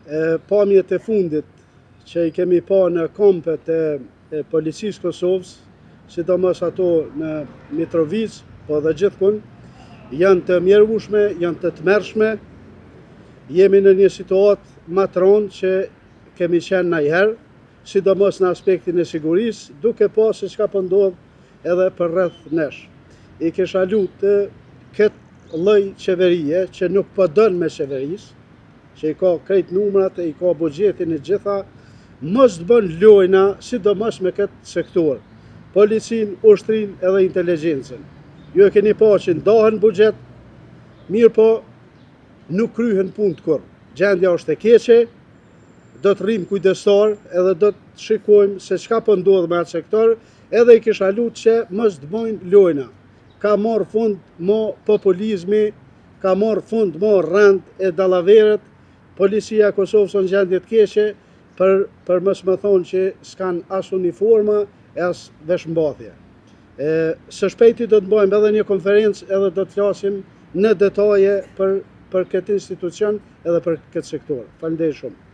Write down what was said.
E, pamjet e fundit që i kemi pa në kampet e, e policisë Kosovës, sidomos ato në Mitrovicë, po dhe gjithkun, janë të mjerueshme, janë të tmerrshme. Jemi në një situatë ma të rëndë që kemi qenë najherë, sidomos në aspektin e sigurisë, duke pa se çka po ndodh edhe përreth nesh. I kisha lutë këtë lloj qeverie që nuk po don me qeveris, që i ka krejt numrat e i ka buxhetin e gjitha, mos të bën lojna, sidomos me këtë sektor. Policinë, ushtrinë edhe inteligjencën. Ju e keni pa që ndahen buxhet, mirë po nuk kryhen punët kurrë. Gjendja është e keqe, do të rrim kujdestar edhe do të shikojmë se çka po ndodh me atë sektor, edhe i kisha lutë që mos të bëjnë lojna. Ka marrë fund mo populizmi, ka marrë fund mo rrenat e dallaveret, policia e Kosovës në gjendje të keqe, për, për mos më thonë që s'kan as uniforma e as veshmbathje. E, së shpejti do të bëjmë edhe një konferencë edhe do të flasim në detaje për, për këtë institucion edhe për këtë sektor. Faleminderit shumë.